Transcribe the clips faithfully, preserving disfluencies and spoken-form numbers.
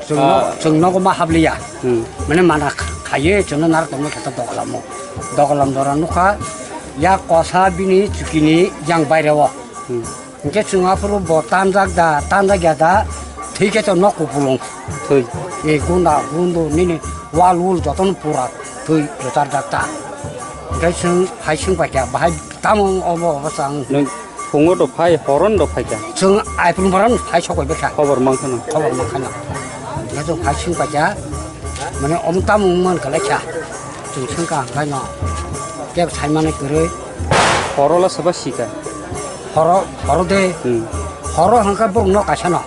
Chwng no-, ah, chwng nogo ma habliya. Hmm. Mane mana kh-, khaye chwngno nar tongma khe doglamo. Doglam dora nukha, ya kosa bini chukini yang baireo. Hmm. Hinkhe chwng aphuru bo tanjak da, tanjak ya da, thwi khe to nok kupulung. Thwi. E gunda, gundu, nini wal wul jotono pura thwi rwcharjak ta. Hinkhe chwng hai swng paikha, bahai tamo obo obo chang. Nwng phungo do phai, horon do phaikha? Chwng aipung boran phai sokoi bekha. Khobor mankha no? Khobor mankha no. Hinkhe chwng hai swng paikha, mane omo tamo wng mankha lai kha. Chwng swngkha hwnkhe no. Kebo saimani kwrwi. Horo la soba sika? Horo, horo de. Hmm. Horo hwnkhe borok no kaisa no.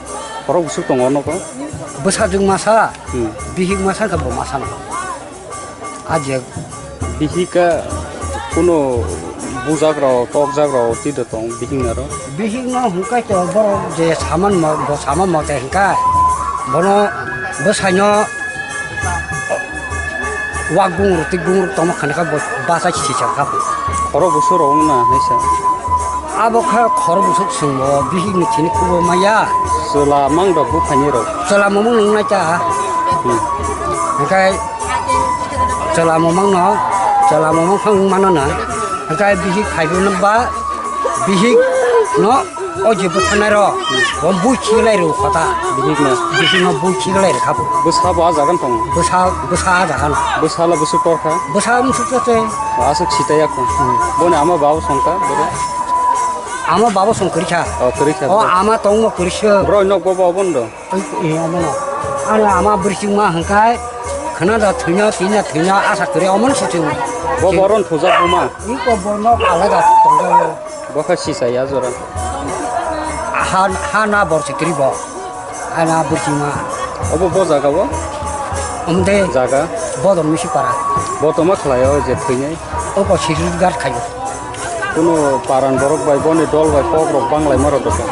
Horo busuk tongo nogo? Bwsajwk masa, hmm, bihik masa hwnkhe bo masa no. A je. Bihik ka kuno bujak rok, tokjak rok, twi do tong bihik naro? Bihik no hwnkhe to borok je saman mo, bo saman mo te hwnkhe. Bono bwsai no Wak gungrok tei gungrok tongma khanai kha bo bachai sisa kha bo. Khorok busuk rok wngna hinwi sa. Abo kha khorok busuk chwngbo bihik ni thini khubo maya. Chwla mang rok buphaini rok. Chwla momong nung nai ta. Hmm. Hwnkhe chwla momong no, chwla momong phang mano na. Hwnkhe bihik phaibo no ba bihik no. O je bwtharnai rok, bo bui khiklai rw kho ta. Bihikno. Bihikno bui khiklai rw kha bo. Bwsa bo a jaga no tongo? Bwsa, bwsa a jaga no. Bwsa la bwswk tor kha? Bwsa bwswk tor se. O, aswk sita ya kho. Hmm. Boni ama babo song kha, boro? Ama babo song kwrwi kha. O, kwrwi kha, o, bro. Ama tongmo kwrwi se. Bro, nok bo bo obo ndo? Oi, e, omo no. Ano ama bwrwi chwngma hwnkhe, khwna da thwino, tini da thwino, asa kwrwi omo no se chwng. Bo boron thujak buma? Iko borno alaga tongo. Bo kha sisa ya jora. Ha, ha na bor sikri bo. Ha na burkima. Obo bo jaga bo? Omde. Jaga? Bodon misi para. Bo toma khlai o je thwinai? Obo sikri gar khayo. Kuno paran borok bai boni dol bai kok rok banglai maro doka.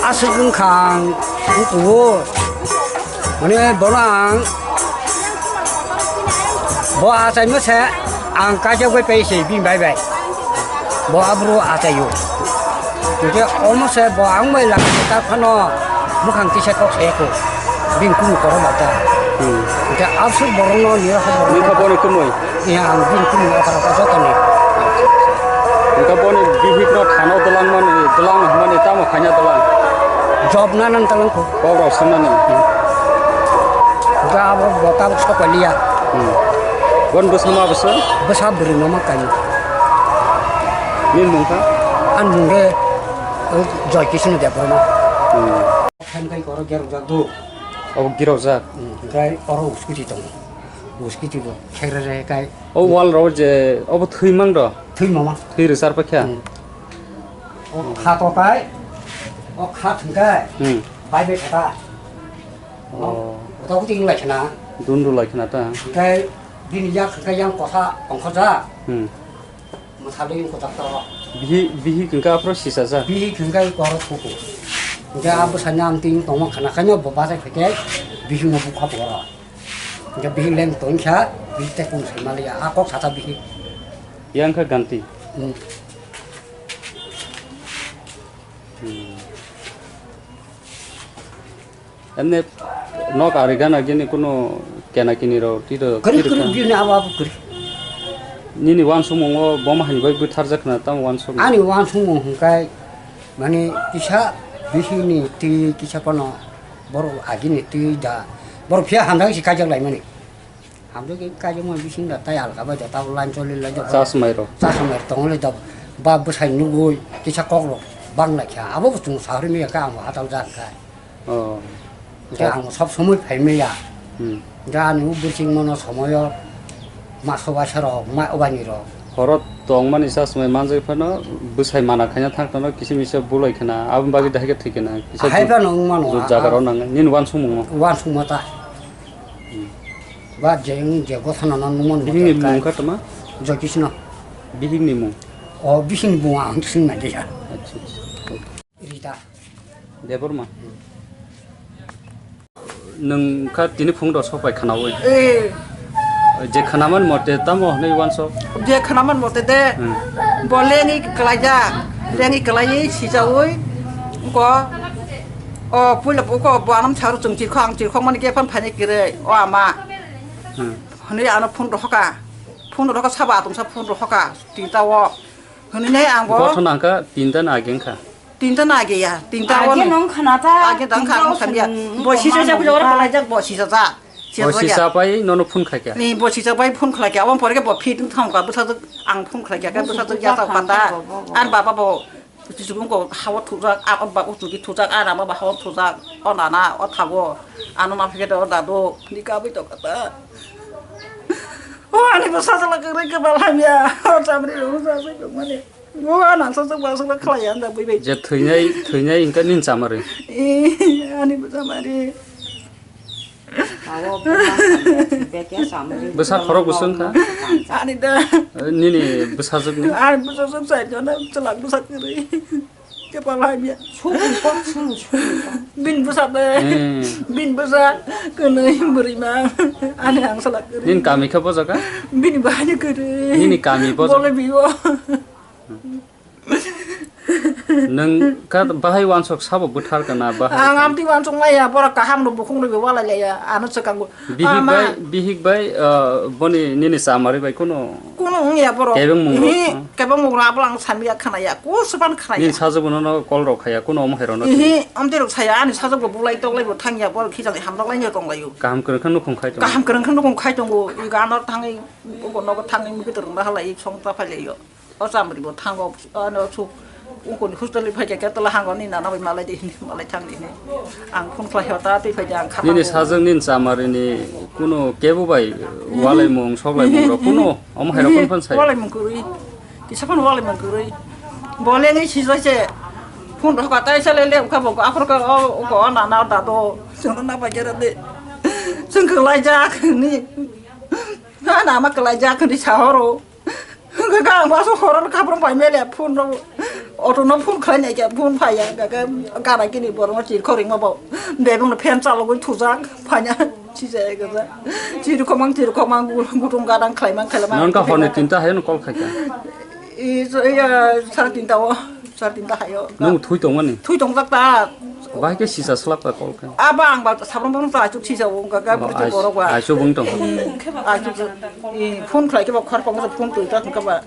Aswk wngkha ang ukuo. Mane bono ang bo achaimo se ang kaisa bai pai se bini bai bai. Bo abro achaio. Hingke omo se bo ang bai lama ta phano mukhang kisa kok se ko. Bini kunu koro bata. Hmm. Hingke absuk borokno nira kho borokno. Nini kha boni kumui? Iya, ang bini kunu okara kho jotoni. Hingke boni bihik no thano dolang mani, dolang hwnmani tamo khaina dolang? Job na nang talang kho. Kok rok swngnani. Ga abo bo tabuk sokoliya. Hmm. Bon bwsa ma bwsa? Bwsa bwrwi mama kainwi. Nini mung kha? Ani mung khe, o, Joy Kishno Debbarma. Hmm. Khan kai koro gerok jak do. Abo gerok jak? Hmm. Kai oro uskiti tongo. Uskiti bo khere re kai. O wall rok je, obo thwi mang do? Thwi mama. Thwi rwchar pa kha? Hmm. O kha to kai, o kha thwng kai. Hmm. Bai bai kha ta. Oh. Kota kuti wng lai khna. Dundu lai khna ta. Hingke bini yak hingke yang kosa tongkho ja. Hmm. Mwsali wng kotak to. Bihi, bihi hingke aphro sisa ja. Bihi hingke koro thuku. Hingke a bwsani amtwi wng tongma khna khaino bo bajai phaikhe bihi no bukha bora. Hingke bihi leng tongkha, bihi tekung sai maliya. A kok sata bihi. Yang kha ganti. Hmm. Hmm. Emne nok ari gana gini kuno kena kini rok tiro Kari tiro kari ka. Bini abo abo kari. Nini wansukmungo boma hani bai butharjak khna tamo wansuk. Ani wansukmung hwnkhe mani kisa bihini twi kisa pono borok agini twi da borok phiya hamjak si kaijak laimani. Hamjak khe kaijak mani bising da tai alka bai da tabo line choli lai da. Chasmai rok. Chasmai tong lai da ba bwsai nugui kisa kok rok bang lai kha abo bo chwng sahori miya kha ang hatal jan khai. Oh. Hingke ang sob somoi phai maya. Hmm. Hingke ani o bwsing mono somoyo maso waisa rok, ma obani rok. Horo tongmani sa somoi manjak phano bwsai mana khaina thang tano kisa misa bulai khana aboni bagwi dahai khe thwi khana kisa Hai jut-, phano wng mano, jut a, jaga a, rok nangnai. Nini wansukmung no? Wansukma ta. Hmm. Ba je wng je gotha no nang mano Bihikni ta mung kai. Kha tama? Joy Krishna. Bihikni mung? O bihikni mung ang swng nai ya. Acha, acha. Rita. Debbarma. Nwng kha tini phung rok sok pai khwnaui. Eh. Je khwnaman mote tamo hwnwi uansuk? Je khwnaman mote de. Hmm. Bo lengwi kwlaijak. Lengwi kwlaiwi sijaui. Ko. O puila ko bo anam charo chwng chirkho ang chirkhok mani khe phan phaini kwrwi. O ama. Hmm. Hwnwi ano phone rohoka. Phone rohoka sabo atungsa phone rohoka. Tinta o. Hwnwi nai ang bo. Gotho nangkha tinta na ageng kha. Tinta na age ya, tinta Age wano. Nong khana ta, Age dang kha tinta ang o samya. Sung Bo sisa ja nong bujo ora kha. Kalaijak bo sisa ja. Bo sisa pai nono phone khaikya. Ni bo sisa pai phone khlaikya. Abang pore ke bo fit thong ka bwsa ang phone khlaikya ka bwsa ya ta kata. Bo, bo, bo, bo. Ar baba bo. Sisukung ko hawa thujak, ar ba uchuki thujak, ar ama ba hawa thujak. O nana, o thago. Ano ma phike do dado. Ni ka bwi to kata. O ani bo sajala kare ke bal hamya. O chamri ro sajala mane. Bo ana sa sa ba sa khlai anda bui bai. Je thwinai, thwinai hingkha nini chamari. Eh, ani bo chamari. Awo bo ma bekya chamari. Bwsa khorok bwswng kha? Ani da. Eh, nini bwsajwkni? Ani bwsajwk sai jona chalak bwsa kwrwi. Kepal hai biya. Sukni kok sung, sukni kok. Bin bwsa de. Hmm. Bin bwsa kwnwi bwrwi ma. Ani ang chalak kwrwi. Nini kami khe bo jaga? Bini bahai kwrwi. Nini kami bo jaga? Bole biyo. Nwng kha bahai uansuk sabo bwthar kana bahai? Ang amtwi uansuk maya, borok kaham rok bukhuk rok walai laya, ano swkango. Bihik bai, bihik bai, ah, boni nini chamari bai kuno kebeng mung rok, hmm? Kebeng mung rok abo ang samya khanaya, kusupan khanaya. Nini sajwk bono no call rok khaya, kuno omo hai rok no. Ihi, amtwi rok saya, ani sajwk bo bulai toklai bo thangya, borok khichani hamrok lai no tonglaio. Kaham kwrwng khe nukhung khai tongo. Kaham kwrwng khe nukhung khai tongo, i ganor thangwi, uko nogo thangwi, mukhe twrwng na halai, song ta phailaio. O chamri bo thango, ano suk, ungkoni hostel ni phaikha khe tola hango ni nana bai malai di hini, malai thang di hini. Ang phone khlai hota twi phai di ang khama. Nini sajwk nini chamari ni kuno kebo bai walai mung, soklai mung rok kuno, omo hai rok phone phone sai. Walai mung kwrwi. Kisa phone walai mung kwrwi. Bole ni sijai se phone rok katai sale le kha bo akhor ka o, o ko nana da do. Chwng na bai jera de. Chwng kwlai jak ni. Na na ma kwlai jak ni sahoro. Gaga ang baso horor kapro pai mele phone ro auto no phone khlai nai kya phone phai ya gaga gara kini borok no chir khoring ma bo bebong no fan chalogwi thujak phanya chijaya gaga chir khomang chir khomang gutung gadang khlai mang khlai mang. Non ka horni tinta hayo no call khai kha. I so ya sar tinta o sar tinta hayo. Nung thui tongmani? Thui tongjak ta. Bahai khe sisa slap ka call khe. Aba ang ba sabrum brum ta achuk sisa o gaga buru borok ba. Achuk bung tong. Achuk. I phone khlai khe ba khor pang phone twi ta kha ba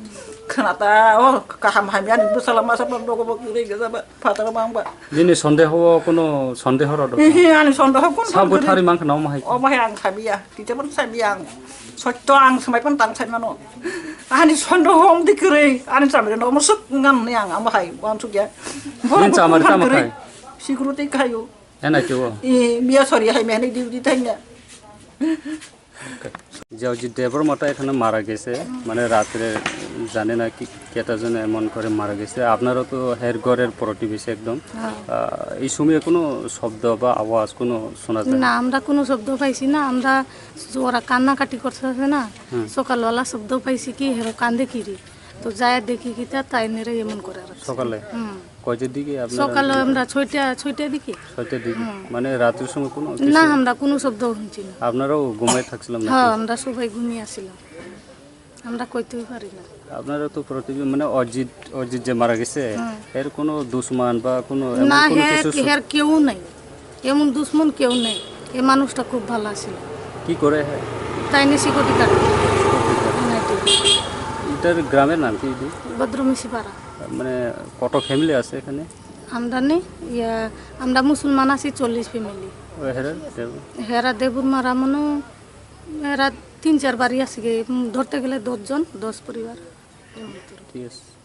khna ta o kaham hamya ni bwsala masa pang dogo bo kwrwi gesa ba phataro bang ba. Nini sondeho o kuno sondeho rok dok. He he ani sondeho kun. Sabo thari mang khna omo hai. Omo hai ang sabiya tite pon sabiya ang sotto ang samai pon tang sai mano ani sondeho om di kwrwi ani samre no omo suk ngan ni ang omo hai wan suk ya. Nini chamari tamo khai? Security khayo. Ena chuo. I biya sori hai mehni duty thangya. যে অজিত দেববর্মা তো এখানে মারা গেছে, মানে রাত্রে জানি না কি কেটা জনে এমন করে মারা গেছে। আপনারও তো হের ঘরের প্রতিবেশী একদম। হ্যাঁ। আহ, এই সময় কোনো শব্দ বা আওয়াজ কোনো শোনা যায় না? না, আমরা কোনো শব্দ পাইছি না। আমরা, ওরা কান্নাকাটি করতেছে না, হুম। সকালবেলা শব্দ পাইছি কি হেরো কান্দে কিরি। তো যায় দেখি কিতা তাই নেরে এমন করে আর কি। সকালে? হুম। কয়টার দিকে আপনারা? সকালে আমরা ছয়টা, ছয়টার দিকে। ছয়টার দিকে? হুম। মানে রাতের সময় কোনো কিছু? না, আমরা কোনো শব্দ শুনছি না। আপনারাও ঘুমায় থাকছিলাম নাকি? হ্যাঁ, আমরা সবাই ঘুমিয়ে আসছিলাম। আমরা কইতেই পারি না। আপনারা তো প্রতিদিন মানে অজিত, অজিত যে মারা গেছে, হুম। এর কোনো দুশমন বা কোনো এমন না, কোনো হে, কিছু শু- হের কেউ নাই। এমন দুশমন কেউ নেই। এই মানুষটা খুব ভালো আছিল। কি করে? তাই নিয়ে সিকিউরিটি গার্ড। এটার গ্রামের নাম কি এটি? বদ্রমিশিপাড়া। মানে কত ফ্যামিলি আছে এখানে? আমরা নেই, ইয়া, আমরা মুসলমান আছি চল্লিশ ফ্যামিলি। ও, হেরা দেব- হেরা দেবুর মারা মনে, এরা তিন চার বাড়ি আছে গিয়ে, উম, ধরতে গেলে দশ জন, দশ পরিবার। ঠিক আছে।